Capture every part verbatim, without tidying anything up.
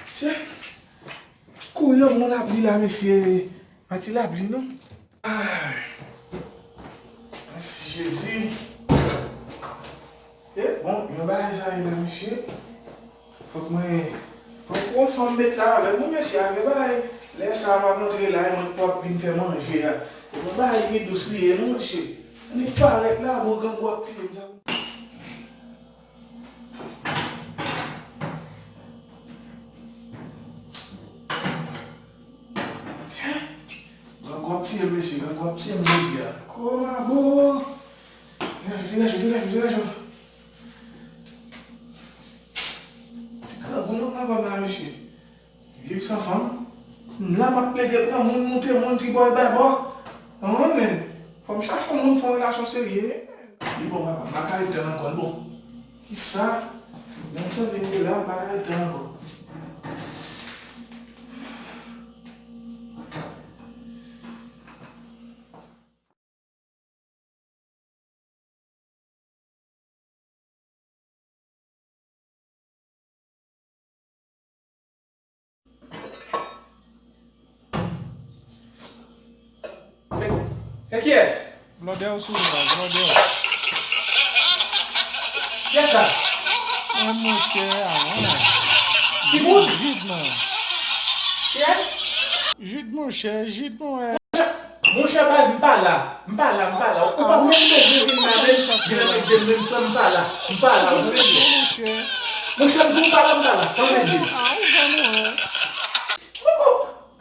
Mesye, kouri yon bon lapli la, mesye. Pa ti lapli, non. Ay. Mèsi, Jezi. E, bon, yon bagay sa ye la, mesye. Fòk mwen, fòk yon fanm met la avè m, wi, mesye, avè bagay. Lè sa a, m ap antre la, e mwen k ap vin fè manje a. E yon bagay ki dous li ye, non, mesye. Annik parèt la, bon, grangou ap tiye m sa. Tyen! Grangou ap tiye m, mesye, grangou ap tiye m jodi a. Kòmabo! Degaj ou, degaj ou, degaj ou, degaj ou. Ti grangou nan pran kò m la, mesye. Viv san fanm. M la, m ap plede pran moun, moute moun, tribò e babò. Ou konprann, men? Fò m chache yon moun, fè yon relasyon serye. Li bon, papa, m pa ka ret tann ankò, li bon. Kisa? Lè m santi m te la, m pa ka ret tann ankò. Se, se kiyès? Blòdè w sou li la, blòdè w. Kiyès sa? Mwen, monchè, a, mwen. Ki moun? Jid, mwen. Kiyès? Jid, monchè, Jid, mwen. Monchè baz, m pa la. M pa la, m pa la. Ou pa menm bezwen vin la menm, vin ede m menm frè, m pa la. M pa la, ou bezwen. Monchè, m di w pa la, m pa la. Pa ede m. Poko,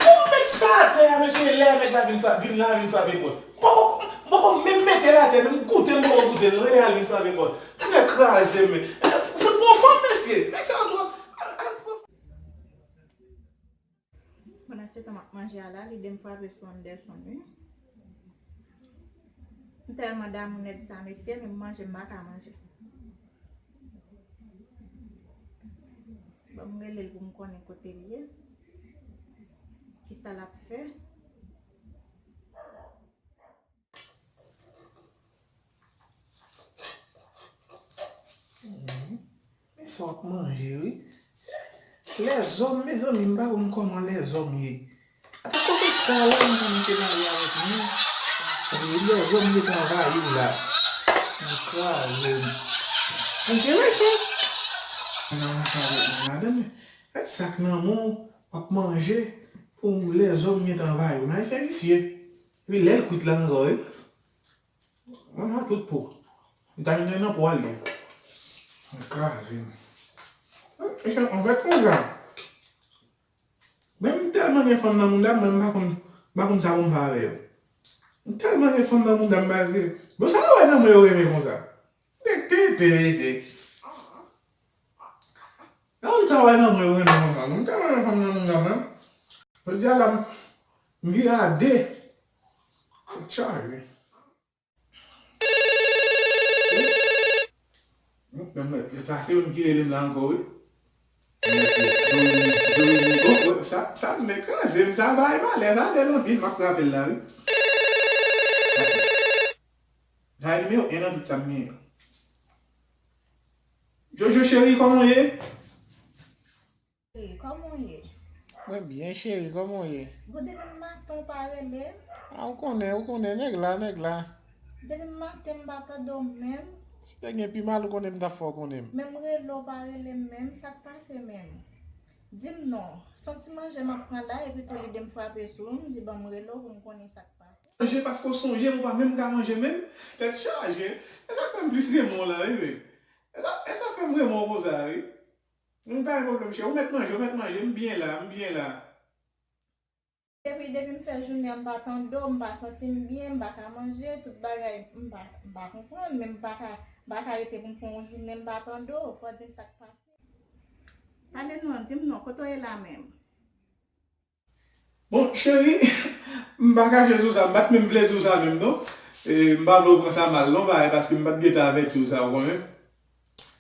pou m met sa atè a, mesye, lè nèg la vin fra-, vin la, vin frape pòt. Poko, poko menm mete l atè, menm goute m poko goute l, non, lè al vin frape pòt. Tande kraze m. Fout bon fanm, mesye. Nèg sa yo twò. Al, al, Pandan se tan m ap manje a la, lide m frape sou Anderson, wi. M tèlman damou nèg sa, mesye, menm manje m pa ka manje. Ban m rele l pou m konnen kote l ye, kisa l ap fè. Men sa w ap manje, wi. Lèzòm, mezanmi, m pa konn kòman lèzòm ye. Ata kote sa la, m pa mete pale avèk nou. Epi lèzòm yo t anvayi w la. Nou kraze m. Mesye, mesye. Nan anvayi m ladan, men. Gad sa k nan men w, w ap manje, pou lèzòm yo t anvayi w. Men se visye. Epi lè l kwit la ankò, wi. Mwen a tout po. Vitamine nan po a l ye. Mwen kraze m. Anfèt, konsa. Men m tèlman gen fanm nan mouda m, men m pa konn, m pa konn sa pou m fè avè yo. M tèlman gen fanm nan mouda m, paske, bon, sa yo wè nan mwen yo renmen konsa. Te, te, te, te. Nan ou ta wè nan mwen yo renmen konsa, non? M tèlman gen fanm nan mouda m, non? Jodi a la, m, m vire a de. Tout chaje. Menm mwen, sa se youn ki rele m la ankò, wi. Mwen, Joelmy, Joelmy, oh, oh, sa, sa vle kraze m, sa bay malè, sa bèl anpil, m ap frape l la, wi. Sa e nimewo en nan tout sa m genyen. Jojo cheri, kòman w ye? Cheri, kòman w ye? Mwen byen, cheri, kòman w ye? Bon, depi maten w pa rele m. A, ou konnen, ou konnen, nèg la, nèg la. Depi maten m pa tande w menm. Si te gen pi mal, ou konnen m t ap fè w konnen m. Menm rele w pa rele m menm, sa k pase menm? Di m non, se yon ti manje m ap pran la, epi tou lide m frape sou ou, m di ban m rele w pou m konnen sa k pase. Manje paske w sonje m, ou pa menm ka manje menm, tèt chaje. E sa k fè m plis renmen w la, wi, wi. E sa, e sa fè m renmen w konsa, wi. M pa gen pwoblèm, chè. Ou mèt manje, ou mèt manje. M byen la, m byen la. Depi, depi m fè jounen an, m pa tande w, m pa santi m byen, m pa ka manje, tout bagay, m pa, m pa konprann, men m pa ka, m pa ka rete pou m fè yon jounen, m pa tande w. Fò w di m sa k pase. Pale non, di m non, kote w ye la menm? Bon, cheri, m pa kache sou sa, m pa t menm vle di w sa menm, non. E, m pa vle w pran sa mal, non, bagay, paske m pa t gentan avèti w sa, ou konnen.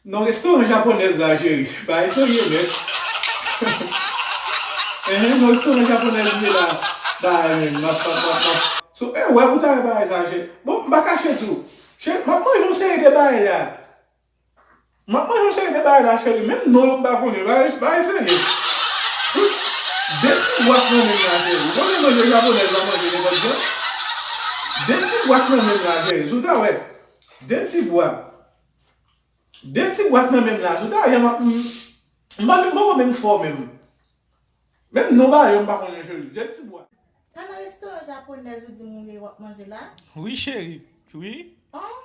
Non, restoran japonèz la, cheri, bagay serye nèt. Enhen, non, restoran japonèz li ye la, bagay menm, m ap, m ap, m ap, m ap. So, e, wè pou ta wè bagay sa, cheri. Bon, m pa kache di w. Cheri, m ap manje yon seri de bagay la. M ap manje yon seri de bagay la, cheri. Menm non yo m pa konnen. Bagay, bagay serye. Tout de ti bwat nan menm la, cheri. Ou konnen manje japonèz la manje nenpòt jan. De ti bwat nan menm la, cheri. Si w ta wè. De ti bwat. De ti bwat nan menm la. Si w ta wè, m ap, m, m pa menm, m poko menm fò menm. Menm non bagay yo m pa konnen, cheri. De ti bwat. Pa nan restoran japonèz ou di m ou ye w ap manje la? Wi, cheri. Wi. An?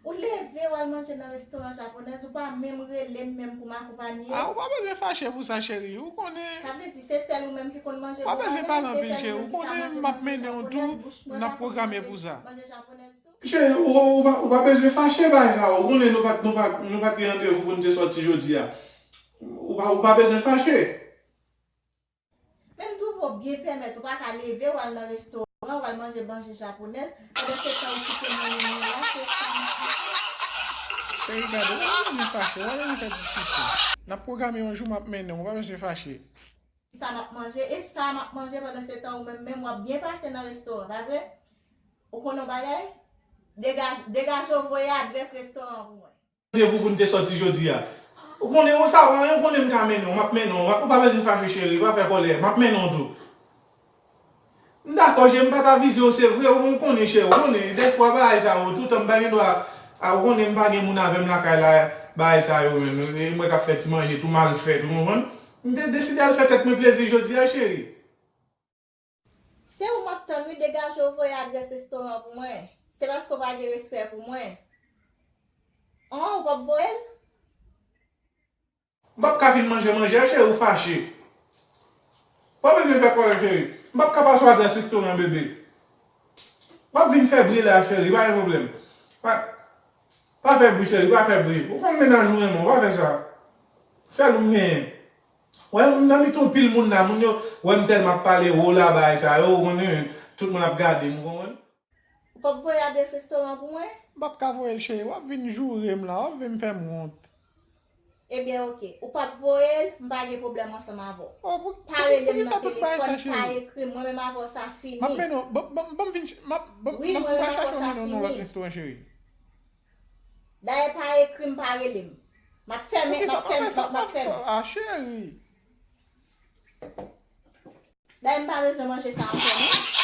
Ou leve w al manje nan restoran japonèz, ou pa menm rele m menm pou m akonpanye? A, ou pa bezwen fache pou sa, cheri. Ou konnen. Sa vle di se sèl ou menm ki konn manje? Ou pa bezwen pale anpil, cheri. Ou konnen m ap mennen w tou, n ap pwograme pou sa. Manje japonèz tou? Cheri, ou, ou, ou pa, ou pa bezwen fache bagay sa. Ou konnen nou pa t, nou pa, nou pa t gen randevou pou n te sòti jodi a. Ou pa, ou pa bezwen fache. Men m twouve w byen pèmèt, ou pa ka leve w al nan restoran, w al manje manje japonèz, pandan se tan ou kite moun nan la, se sa m ap di. Cheri, gade, ou pa bezwen fache, ou pa bezwen fè diskisyon. N ap pwograme yon jou m ap mennen w, ou pa bezwen fache. Sa m ap manje, e sa m ap manje pandan se tan ou menm, menm w ap byen pase nan restoran, pa vre? Ou konnen yon bagay? Dega-, degaje w voye adrès restoran an pou mwen. Randevou pou n te sòti jodi a. Ou konnen, ou sa, ou konnen m ka mennen w, m ap mennen w, ou pa bezwen fache cheri, pa fè kòlè, m ap mennen w tou. M dakò, je m pa t avize w, se vre, ou konnen cheri, ou konnen, dèfwa bagay sa yo, toutan m pa gen dwa, a, ou konnen m pa gen moun avè m lakay la, bagay sa yo menm, e mwen k ap fè ti manje tou mal fèt, ou konprann? M te deside al fè tèt mwen plezi jodi a, cheri. Se ou m ap tann wi, degaje w voye adrès restoran an pou mwen. Se paske w pa gen respè pou mwen. An, ou p ap voye l? M p ap ka fin manje manje a, cheri, ou fache. Pa bezwen fè kòlè, cheri. M p ap ka pase w adrès restoran an, bebe. W ap vin fè bri la, cheri, pa gen pwoblèm. Pa, pa fè bri, cheri, pa fè bri. Ou konn mennaj ou renmen w, pa fè sa. Sèl ou m genyen. Wè, m nan mitan yon pil moun la, moun yo wè m tèlman ap pale wo la, bagay sa yo, ou konnen, tout moun ap gade m, ou konprann? Ou p ap voye adrès restoran pou mwen? M p ap ka voye l, cheri. W ap vin joure m la, w ap vin fè m wont. Ebyen, oke. Ou p ap voye l, m pa gen pwoblèm ansanm avè w. Oh, pou, pa rele m nan telefòn, pa ekri m, mwen menm avè w sa fini. M ap mennen w, ban, ban, ban m vin ch-, m ap, ban, wi, ban, mwen menm avè w sa fini. M pa chache w mennen w nan lòt restoran, cheri. Dayè, pa ekri m, pa rele m. M ap fèmen, m ap fèmen, m ap fèmen. Ah, cheri. Dayè, m pa bezwen manje sa ankò, non.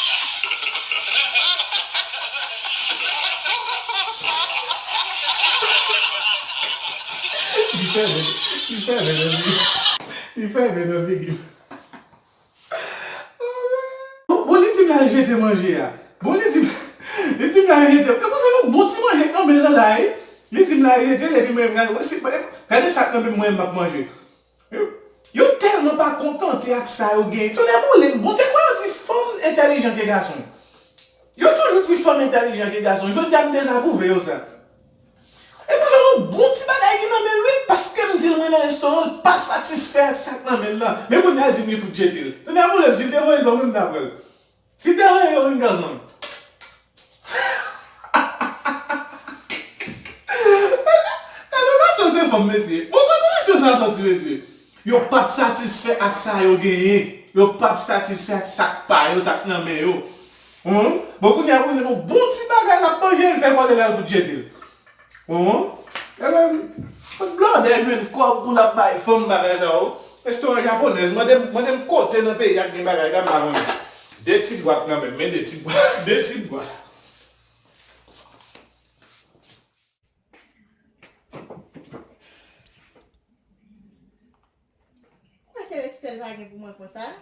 Li fèmen, li fèmen nan figi m. Li fèmen nan figi m. Bon, bon, li di m l al jete manje a. Bon, li di m, li di m l al jete. E poutèt yon bon ti manje k nan men l nan la, wi. Li di m l al jete l, epi mwen, gade, gade sa k nan men mwen, m ap manje. Yo, yo tèlman pa kontante ak sa yo genyen. Tonnè boule m, bon, te kwè yo di fanm entèlijan ke gason. Yo toujou di fanm entèlijan ke gason. Jodi a, m dezapwouve yo sa. Epi, yon bon ti bagay ki nan men l, wi, paske m di l mwen nan restoran, l pa satisfè ak sa k nan men l lan. Men kounye a, l di m li fout jete l. Tonnè boule m, si l te voye l ban mwen, m ta pran l. Si te voye yo vin gazman. Edikasyon se fanm, mesye. Bon, kote edikasyon sa soti, mesye? Yo p ap satisfè ak sa yo genyen. Yo p ap satisfè ak sa k pa yo, sa k nan men yo. Hum? Bon, kounye a, pou jwenn yon bon ti bagay l ap manje, l fè kòlè l al fout jete l. Bon, e menm, tout blòdè jwenn kòb pou l ap bay fanm bagay sa yo. Restoran japonèz, mande m, mande m kote nan peyi a k gen bagay sa, m pa konnen. De ti dwat nan men m, men de ti dwat, de ti dwat. Ou kwè se respè l pa gen pou mwen konsa?